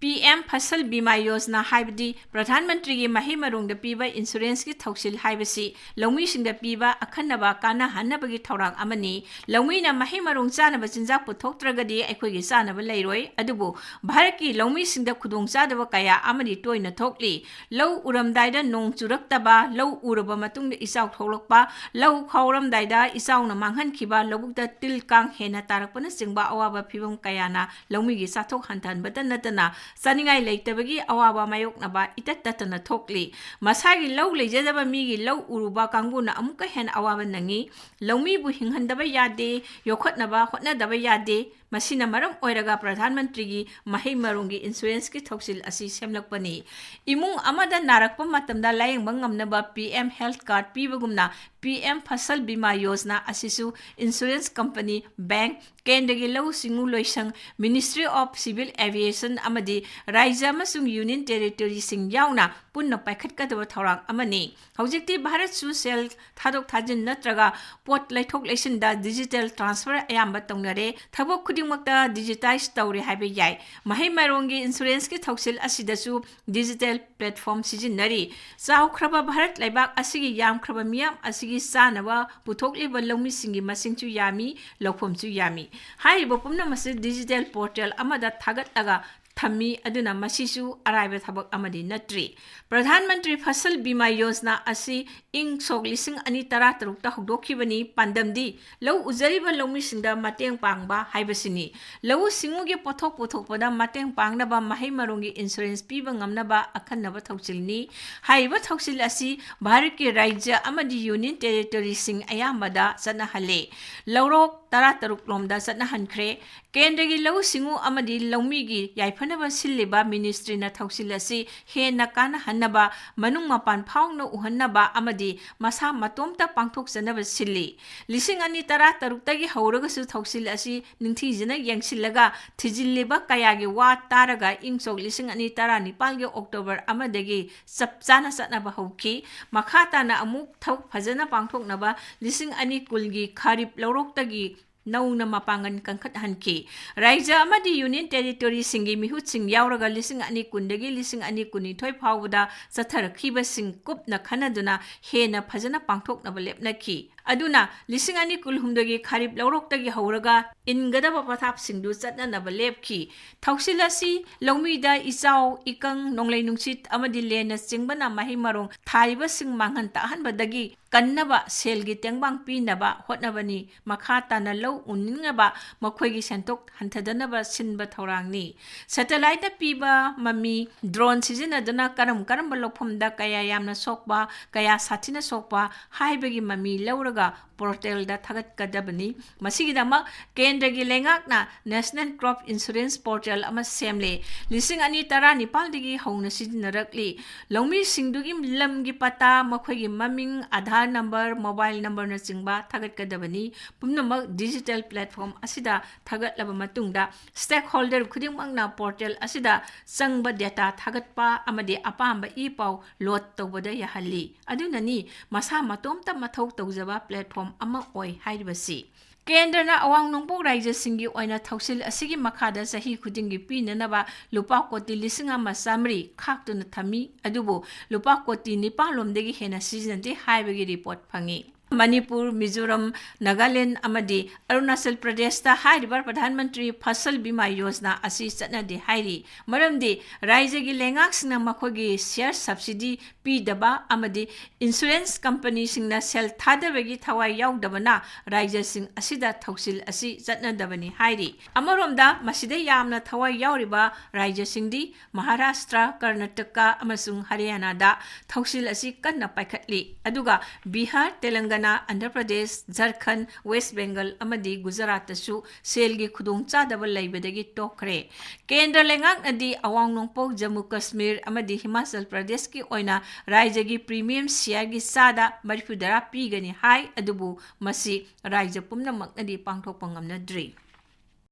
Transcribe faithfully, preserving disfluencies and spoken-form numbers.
ꯄꯤ M Fasal Bima Yojana ꯍꯥꯏꯕꯗꯤ ꯄ꯭ꯔꯙꯥꯟ ꯃꯟꯇ꯭ꯔꯤꯒꯤ ꯃꯍꯩ ꯃꯔꯣꯡꯗ ꯄꯤꯕ ꯏꯟꯁꯨꯔꯦꯟꯁꯀꯤ ꯊꯧꯁꯤꯜ ꯍꯥꯏꯕꯁꯤ ꯂꯧꯃꯤꯁꯤꯡꯗ ꯄꯤꯕ ꯑꯈꯟꯅꯕ ꯀꯥꯟꯅꯍꯟꯅꯕꯒꯤ ꯊꯧꯔꯥꯡ ꯑꯃꯅꯤ꯫ ꯂꯧꯃꯤꯅ ꯃꯍꯩ ꯃꯔꯣꯡ ꯆꯥꯅꯕ ꯆꯤꯟꯖꯥꯛ ꯄꯨꯊꯣꯛꯇ꯭ꯔꯒꯗꯤ ꯑꯩꯈꯣꯏꯒꯤ ꯆꯥꯅꯕ ꯂꯩꯔꯣꯏ꯫ ꯑꯗꯨꯕꯨ ꯚꯥꯔꯠꯀꯤ ꯂꯧꯃꯤꯁꯤꯡꯗ ꯈꯨꯗꯣꯡꯆꯥꯗꯕ ꯀꯌꯥ ꯑꯃꯗꯤ ꯇꯣꯏꯅ ꯊꯣꯛꯂꯤ꯫ ꯂꯧ ꯎꯔꯝꯗꯥꯏꯗ ꯅꯣꯡ ꯆꯨꯔꯛꯇꯕ, ꯂꯧ ꯎꯔꯕ ꯃꯇꯨꯡꯗ ꯏꯆꯥꯎ ꯊꯣꯛꯂꯛꯄ, ꯂꯧ ꯈꯥꯎꯔꯝꯗꯥꯏꯗ ꯏꯆꯥꯎꯅ ꯃꯥꯡꯍꯟꯈꯤꯕ, ꯂꯧꯕꯨꯛꯇ ꯇꯤꯜ ꯀꯥꯡ ꯍꯦꯟꯅ ꯇꯥꯔꯛꯄꯅꯆꯤꯡꯕ ꯑꯋꯥꯕ ꯐꯤꯚꯝ ꯀꯌꯥꯅ ꯂꯧꯃꯤꯒꯤ ꯆꯥꯊꯣꯛ ꯍꯟꯊꯍꯟꯕꯇ ꯅꯠꯇꯅ ꯆꯥꯅꯤꯡꯉꯥꯏ ꯂꯩꯇꯕꯒꯤ ꯑꯋꯥꯕ ꯃꯥꯌꯣꯛꯅꯕ ꯏꯇꯠ ꯇꯠꯇꯅ ꯊꯣꯛꯂꯤ꯫ ꯃꯁꯥꯒꯤ ꯂꯧ ꯂꯩꯖꯗꯕ ꯃꯤꯒꯤ ꯂꯧ ꯎꯔꯨꯕ ꯀꯥꯡꯕꯨꯅ ꯑꯃꯨꯛꯀ ꯍꯦꯟꯅ ꯑꯋꯥꯕ ꯅꯪꯉꯤ꯫ ꯂꯧꯃꯤꯕꯨ ꯍꯤꯡꯍꯟꯗꯕ ꯌꯥꯗꯦ, ꯌꯣꯛꯈꯠꯅꯕ ꯍꯣꯠꯅꯗꯕ ꯌꯥꯗꯦ꯫ ꯃꯁꯤꯅ ꯃꯔꯝ ꯑꯣꯏꯔꯒ ꯄ꯭ꯔꯙꯥꯟ ꯃꯟꯇ꯭ꯔꯤꯒꯤ ꯃꯍꯩ ꯃꯔꯣꯡꯒꯤ ꯏꯟꯁꯨꯔꯦꯟꯁꯀꯤ ꯊꯧꯁꯤꯜ ꯑꯁꯤ ꯁꯦꯝꯂꯛꯄꯅꯤ꯫ ꯏꯃꯨꯡ ꯑꯃꯗ ꯅꯥꯔꯛꯄ ꯃꯇꯝꯗ ꯂꯥꯌꯦꯡꯕ ꯉꯝꯅꯕ ꯄꯤ ꯑꯦꯝ ꯍꯦꯜꯊ ꯀꯥꯔꯗ ꯄꯤꯕꯒꯨꯝꯅ ꯄꯤ ꯑꯦꯝ ꯐꯁꯜ ꯕꯤꯃꯥ ꯌꯣꯖꯅꯥ ꯑꯁꯤꯁꯨ ꯏꯟꯁꯨꯔꯦꯟꯁ ꯀꯝꯄꯅꯤ, ꯕꯦꯡꯛ, ꯀꯦꯟꯗ꯭ꯔꯒꯤ ꯂꯧꯎ ꯁꯤꯡꯎ ꯂꯣꯏꯁꯪ, Ministry of Civil Aviation ꯑꯃꯗꯤ ꯔꯥꯖ꯭ꯌ ꯑꯃꯁꯨꯡ ꯌꯨꯅꯤꯌꯟ ꯇꯦꯔꯤꯇꯣꯔꯤꯁꯤꯡ ꯌꯥꯎꯅ ꯄꯨꯟꯅ ꯄꯥꯏꯈꯠꯀꯗꯕ ꯊꯧꯔꯥꯡ ꯑꯃꯅꯤ꯫ ꯍꯧꯖꯤꯛꯇꯤ ꯚꯥꯔꯠꯁꯨ ꯁꯦꯜ ꯊꯥꯗꯣꯛ ꯊꯥꯖꯤꯟ ꯅꯠꯇ꯭ꯔꯒ ꯄꯣꯠ ꯂꯩꯊꯣꯛ ꯂꯩꯁꯤꯟꯗ ꯗꯤꯖꯤꯇꯦꯜ ꯇ꯭ꯔꯥꯟꯁꯐꯔ ꯑꯌꯥꯝꯕ ꯇꯧꯅꯔꯦ꯫ ꯊꯕꯛ ꯈꯨꯗꯤꯡꯃꯛꯇ ꯗꯤꯖꯤꯇꯥꯏꯖ ꯇꯧꯔꯦ ꯍꯥꯏꯕ ꯌꯥꯏ꯫ ꯃꯍꯩ ꯃꯔꯣꯡꯒꯤ ꯏꯟꯁꯨꯔꯦꯟꯁꯀꯤ ꯊꯧꯁꯤꯜ ꯑꯁꯤꯗꯁꯨ ꯗꯤꯖꯤꯇꯦꯜ ꯄ꯭ꯂꯦꯠꯐꯣꯝ ꯁꯤꯖꯤꯟꯅꯔꯤ꯫ ꯆꯥꯎꯈ꯭ꯔꯕ ꯚꯥꯔꯠ ꯂꯩꯕꯥꯛ ꯑꯁꯤꯒꯤ ꯌꯥꯝꯈ꯭ꯔꯕ ꯃꯤꯌꯥꯝ ꯑꯁꯤꯒꯤ ꯆꯥꯅꯕ ꯄꯨꯊꯣꯛꯂꯤꯕ ꯂꯧꯃꯤꯁꯤꯡꯒꯤ ꯃꯁꯤꯡꯁꯨ ꯌꯥꯝꯃꯤ, ꯂꯧꯐꯝꯁꯨ ꯌꯥꯝꯃꯤ꯫ ꯍꯥꯏꯔꯤꯕ ꯄꯨꯝꯅꯃꯛ ꯑꯁꯤ ꯗꯤꯖꯤꯇꯦꯜ ꯄꯣꯔꯇꯦꯜ ꯑꯃꯗ ꯊꯥꯒꯠꯂꯒ ꯊꯝꯃꯤ꯫ ꯑꯗꯨꯅ ꯃꯁꯤꯁꯨ ꯑꯔꯥꯏꯕ ꯊꯕꯛ ꯑꯃꯗꯤ ꯅꯠꯇ꯭ꯔꯤ꯫ ꯄ꯭ꯔꯙꯥꯟ ꯃꯟꯇ꯭ꯔꯤ ꯐꯁꯜ ꯕꯤꯃꯥ ꯌꯣꯖꯅꯥ ꯑꯁꯤ ꯏꯪ ꯁꯣꯛ ꯂꯤꯁꯤꯡ ꯑꯅꯤ ꯇꯔꯥ ꯇꯔꯨꯛꯇ ꯍꯧꯗꯣꯛꯈꯤꯕꯅꯤ꯫ ꯄꯥꯟꯗꯝꯗꯤ ꯂꯧ ꯎꯖꯔꯤꯕ ꯂꯧꯃꯤꯁꯤꯡꯗ ꯃꯇꯦꯡ ꯄꯥꯡꯕ ꯍꯥꯏꯕꯁꯤꯅꯤ꯫ ꯂꯧꯎ ꯁꯤꯡꯎꯒꯤ ꯄꯣꯠꯊꯣꯛ ꯄꯨꯊꯣꯛꯄꯗ ꯃꯇꯦꯡ ꯄꯥꯡꯅꯕ ꯃꯍꯩ ꯃꯔꯣꯡꯒꯤ ꯏꯟꯁꯨꯔꯦꯟꯁ ꯄꯤꯕ ꯉꯝꯅꯕ ꯑꯈꯟꯅꯕ ꯊꯧꯁꯤꯜꯅꯤ꯫ ꯍꯥꯏꯔꯤꯕ ꯊꯧꯁꯤꯜ ꯑꯁꯤ ꯚꯥꯔꯠꯀꯤ ꯔꯥꯖ꯭ꯌ ꯑꯃꯗꯤ ꯌꯨꯅꯤꯌꯟ ꯇꯦꯔꯤꯇꯣꯔꯤꯁꯤꯡ ꯑꯌꯥꯝꯕꯗ ꯆꯠꯅꯍꯜꯂꯦ꯫ ꯂꯧꯔꯣꯛ ꯇꯔꯥ ꯇꯔꯨꯛ ꯂꯣꯝꯗ ꯆꯠꯅꯍꯟꯈ꯭ꯔꯦ꯫ ꯀꯦꯟꯗ꯭ꯔꯒꯤ ꯂꯧꯎ ꯁꯤꯡꯎ ꯑꯃꯗꯤ ꯂꯧꯃꯤꯒꯤ ꯌꯥꯏꯐꯅꯕ ꯁꯤꯜꯂꯤꯕ ꯃꯤꯅꯤꯁꯇ꯭ꯔꯤꯅ ꯊꯧꯁꯤꯜ ꯑꯁꯤ ꯍꯦꯟꯅ ꯀꯥꯟꯅꯍꯟꯅꯕ, ꯃꯅꯨꯡ ꯃꯄꯥꯟ ꯐꯥꯎꯅ ꯎꯍꯟꯅꯕ ꯑꯃꯗꯤ ꯃꯁꯥ ꯃꯇꯣꯝꯇ ꯄꯥꯡꯊꯣꯛꯆꯅꯕ ꯁꯤꯜꯂꯤ꯫ ꯂꯤꯁꯤꯡ ꯑꯅꯤ ꯇꯔꯥ ꯇꯔꯨꯛꯇꯒꯤ ꯍꯧꯔꯒꯁꯨ ꯊꯧꯁꯤꯜ ꯑꯁꯤ ꯅꯤꯡꯊꯤꯖꯅ ꯌꯦꯡꯁꯤꯜꯂꯒ ꯊꯤꯖꯤꯜꯂꯤꯕ ꯀꯌꯥꯒꯤ ꯋꯥ ꯇꯥꯔꯒ ꯏꯪ ꯁꯣꯛ ꯂꯤꯁꯤꯡ ꯑꯅꯤ ꯇꯔꯥꯅꯤꯄꯥꯜꯒꯤ ꯑꯣꯛꯇꯣꯕꯔ ꯑꯃꯗꯒꯤ ꯆꯞ ꯆꯥꯅ ꯆꯠꯅꯕ ꯍꯧꯈꯤ꯫ ꯃꯈꯥ ꯇꯥꯅ ꯑꯃꯨꯛ ꯊꯕꯛ ꯐꯖꯅ ꯄꯥꯡꯊꯣꯛꯅꯕ ꯂꯤꯁꯤꯡ ꯑꯅꯤ ꯀꯨꯟꯒꯤ ꯈꯥꯔꯤꯞ ꯂꯧꯔꯣꯛꯇꯒꯤ ꯅꯧꯅ ꯃꯄꯥꯡꯒꯜ ꯀꯟꯈꯠꯍꯟꯈꯤ꯫ ꯔꯥꯏꯖ꯭ꯌ ꯑꯃꯗꯤ ꯌꯨꯅꯤꯌꯟ ꯇꯦꯔꯤꯇꯣꯔꯤꯁꯤꯡꯒꯤ ꯃꯤꯍꯨꯠꯁꯤꯡ ꯌꯥꯎꯔꯒ ꯂꯤꯁꯤꯡ ꯑꯅꯤ ꯀꯨꯟꯗꯒꯤ ꯂꯤꯁꯤꯡ ꯑꯅꯤ ꯀꯨꯟꯅꯤꯊꯣꯏ ꯐꯥꯎꯕꯗ ꯆꯠꯊꯔꯛꯈꯤꯕꯁꯤꯡ ꯀꯨꯞꯅ ꯈꯟꯅꯗꯨꯅ ꯍꯦꯟꯅ ꯐꯖꯅ ꯄꯥꯡꯊꯣꯛꯅꯕ ꯂꯦꯞꯅꯈꯤ꯫ ꯑꯗꯨꯅ ꯂꯤꯁꯤꯡ ꯑꯅꯤ ꯀꯨꯟꯍꯨꯝꯗꯣꯏꯒꯤ ꯈꯥꯔꯤꯞ ꯂꯧꯔꯣꯛꯇꯒꯤ ꯍꯧꯔꯒ ꯏꯟꯒꯗꯕ ꯄꯊꯥꯞꯁꯤꯡꯗꯨ ꯆꯠꯅꯅꯕ ꯂꯦꯞꯈꯤ꯫ ꯊꯧꯁꯤꯜ ꯑꯁꯤ ꯂꯧꯃꯤꯗ ꯏꯆꯥꯎ, ꯏꯀꯪ, ꯅꯣꯡꯂꯩ ꯅꯨꯡꯁꯤꯠ ꯑꯃꯗꯤ ꯂꯦꯟꯅꯆꯤꯡꯕꯅ ꯃꯍꯩ ꯃꯔꯣꯡ ꯊꯥꯔꯤꯕꯁꯤꯡ ꯃꯥꯡꯍꯟ ꯇꯥꯛꯍꯟꯕꯗꯒꯤ ꯀꯟꯅꯕ ꯁꯦꯜꯒꯤ ꯇꯦꯡꯕꯥꯡ ꯄꯤꯅꯕ ꯍꯣꯠꯅꯕꯅꯤ꯫ ꯃꯈꯥ ꯇꯥꯅ ꯂꯧ ꯎꯅꯤꯡꯅꯕ ꯃꯈꯣꯏꯒꯤ ꯁꯦꯟꯊꯣꯛ ꯍꯟꯊꯗꯅꯕ ꯁꯤꯟꯕ ꯊꯧꯔꯥꯡꯅꯤ꯫ ꯁꯦꯇꯦꯂꯥꯏꯠꯇ ꯄꯤꯕ ꯃꯃꯤ, ꯗ꯭ꯔꯣꯟ ꯁꯤꯖꯤꯟꯅꯗꯨꯅ ꯀꯔꯝ ꯀꯔꯝꯕ ꯂꯧꯐꯝꯗ ꯀꯌꯥ ꯌꯥꯝꯅ ꯁꯣꯛꯄ, ꯀꯌꯥ ꯁꯥꯊꯤꯅ ꯁꯣꯛꯄ ꯍꯥꯏꯕꯒꯤ ꯃꯃꯤ ꯂꯧꯔꯒ ꯄꯣꯔꯇꯦꯜꯗ ꯊꯥꯒꯠꯀꯗꯕꯅꯤ꯫ ꯃꯁꯤꯒꯤꯗꯃꯛ ꯀꯦꯟꯗ꯭ꯔꯒꯤ ꯂꯩꯉꯥꯛꯅ National Crop Insurance Portal ꯑꯃ ꯁꯦꯝꯂꯦ꯫ ꯂꯤꯁꯤꯡ ꯑꯅꯤ ꯇꯔꯥꯅꯤꯄꯥꯜꯗꯒꯤ ꯍꯧꯅ ꯁꯤꯖꯤꯟꯅꯔꯛꯂꯤ꯫ ꯂꯧꯃꯤꯁꯤꯡꯗꯨꯒꯤ ꯂꯝꯒꯤ ꯄꯇꯥ, ꯃꯈꯣꯏꯒꯤ ꯃꯃꯤꯡ, ꯑꯥꯙꯥꯔ ꯅꯝꯕꯔ, ꯃꯣꯕꯥꯏꯜ ꯅꯝꯕꯔꯅꯆꯤꯡꯕ ꯊꯥꯒꯠꯀꯗꯕꯅꯤ꯫ ꯄꯨꯝꯅꯃꯛ ꯗꯤꯖꯤꯇꯦꯜ ꯄ꯭ꯂꯦꯠꯐꯣꯝ ꯑꯁꯤꯗ ꯊꯥꯒꯠꯂꯕ ꯃꯇꯨꯡꯗ, ꯁ꯭ꯇꯦꯛꯍꯣꯜꯗꯔ ꯈꯨꯗꯤꯡꯃꯛꯅ ꯄꯣꯔꯇꯦꯜ ꯑꯁꯤꯗ ꯆꯪꯕ ꯗꯦꯇꯥ ꯊꯥꯒꯠꯄ ꯑꯃꯗꯤ ꯑꯄꯥꯝꯕ ꯏ ꯄꯥꯎ ꯂꯣꯗ ꯇꯧꯕꯗ ꯌꯥꯍꯜꯂꯤ꯫ ꯑꯗꯨꯅꯅꯤ ꯃꯁꯥ ꯃꯇꯣꯝꯇ ꯃꯊꯧ ꯇꯧꯖꯕ ꯄ꯭ꯂꯦꯠꯐꯣꯝ ꯑꯃ ꯑꯣꯏ ꯍꯥꯏꯔꯤꯕꯁꯤ꯫ ꯀꯦꯟꯗ꯭ꯔꯅ ꯑꯋꯥꯡ ꯅꯣꯡꯄꯣꯛ ꯔꯥꯏꯖ꯭ꯌꯁꯤꯡꯒꯤ ꯑꯣꯏꯅ ꯊꯧꯁꯤꯜ ꯑꯁꯤꯒꯤ ꯃꯈꯥꯗ ꯆꯍꯤ ꯈꯨꯗꯤꯡꯒꯤ ꯄꯤꯅꯅꯕ ꯂꯨꯄꯥ ꯀꯣꯇꯤ ꯂꯤꯁꯤꯡ ꯑꯃ ꯆꯥꯃꯔꯤ ꯈꯥꯛꯇꯨꯅ ꯊꯝꯃꯤ, ꯑꯗꯨꯕꯨ ꯂꯨꯄꯥ ꯀꯣꯇꯤ ꯅꯤꯄꯥꯜ ꯂꯣꯝꯗꯒꯤ ꯍꯦꯟꯅ ꯁꯤꯖꯤꯟꯅꯗꯦ ꯍꯥꯏꯕꯒꯤ ꯔꯤꯄꯣꯔꯠ ꯐꯪꯉꯤ꯫ ꯃꯅꯤꯄꯨꯔ, ꯃꯤꯖꯣꯔꯥꯝ, ꯅꯥꯒꯥꯂꯦꯟ ꯑꯃꯗꯤ ꯑꯔꯨꯅꯥꯆꯜ ꯄ꯭ꯔꯗꯦꯁꯇ ꯍꯥꯏꯔꯤꯕ ꯄ꯭ꯔꯙꯥꯟ ꯃꯟꯇ꯭ꯔꯤ ꯐꯁꯜ ꯕꯤꯃꯥ ꯌꯣꯖꯅꯥ ꯑꯁꯤ ꯆꯠꯅꯗꯦ ꯍꯥꯏꯔꯤ꯫ ꯃꯔꯝꯗꯤ ꯔꯥꯏꯖ꯭ꯌꯒꯤ ꯂꯩꯉꯥꯛꯁꯤꯡꯅ ꯃꯈꯣꯏꯒꯤ ꯁꯤꯌꯥꯔ ꯁꯕꯁꯤꯗꯤ ꯄꯤꯗꯕ ꯑꯃꯗꯤ ꯏꯟꯁꯨꯔꯦꯟꯁ ꯀꯝꯄꯅꯤꯁꯤꯡꯅ ꯁꯦꯜ ꯊꯥꯗꯕꯒꯤ ꯊꯋꯥꯏ ꯌꯥꯎꯗꯕꯅ ꯔꯥꯏꯖ꯭ꯌꯁꯤꯡ ꯑꯁꯤꯗ ꯊꯧꯁꯤꯜ ꯑꯁꯤ ꯆꯠꯅꯗꯕꯅꯤ ꯍꯥꯏꯔꯤ꯫ ꯑꯃꯔꯣꯝꯗ ꯃꯁꯤꯗ ꯌꯥꯝꯅ ꯊꯋꯥꯏ ꯌꯥꯎꯔꯤꯕ ꯔꯥꯏꯖ꯭ꯌꯁꯤꯡꯗꯤ ꯃꯍꯥꯔꯥꯁꯇ꯭ꯔ, ꯀꯔꯅꯥꯇꯀꯥ ꯑꯃꯁꯨꯡ ꯍꯔꯤꯌꯥꯅꯥꯗ ꯊꯧꯁꯤꯜ ꯑꯁꯤ ꯀꯟꯅ ꯄꯥꯏꯈꯠꯂꯤ꯫ ꯑꯗꯨꯒ ꯕꯤꯍꯥꯔ, ꯇꯦꯂꯪꯒꯅꯥ, ꯑꯟꯙ꯭ꯔ ꯄ꯭ꯔꯗꯦꯁ, ꯖꯔꯈꯟ, ꯋꯦꯁ ꯕꯦꯡꯒꯜ ꯑꯃꯗꯤ ꯒꯨꯖꯔꯥꯠꯇꯁꯨ ꯁꯦꯜꯒꯤ ꯈꯨꯗꯣꯡꯆꯥꯗꯕ ꯂꯩꯕꯗꯒꯤ ꯇꯣꯛꯈ꯭ꯔꯦ꯫ ꯀꯦꯟꯗ꯭ꯔ ꯂꯩꯉꯥꯛꯅꯗꯤ ꯑꯋꯥꯡ ꯅꯣꯡꯄꯣꯛ ꯖꯝꯃꯨ ꯀꯁꯃꯤꯔ ꯑꯃꯗꯤ ꯍꯤꯃꯥꯆꯜ ꯄ꯭ꯔꯗꯦꯁꯀꯤ ꯑꯣꯏꯅ ꯔꯥꯏꯖ꯭ꯌꯒꯤ ꯄ꯭ꯔꯤꯃꯤꯌꯝ ꯁꯤꯌꯥꯔꯒꯤ ꯆꯥꯗ ꯃꯔꯤꯐꯨꯇꯔꯥ ꯄꯤꯒꯅꯤ ꯍꯥꯏ, ꯑꯗꯨꯕꯨ ꯃꯁꯤ ꯔꯥꯏꯖ꯭ꯌ ꯄꯨꯝꯅꯃꯛꯅꯗꯤ ꯄꯥꯡꯊꯣꯛꯄ ꯉꯝꯅꯗ꯭ꯔꯤ꯫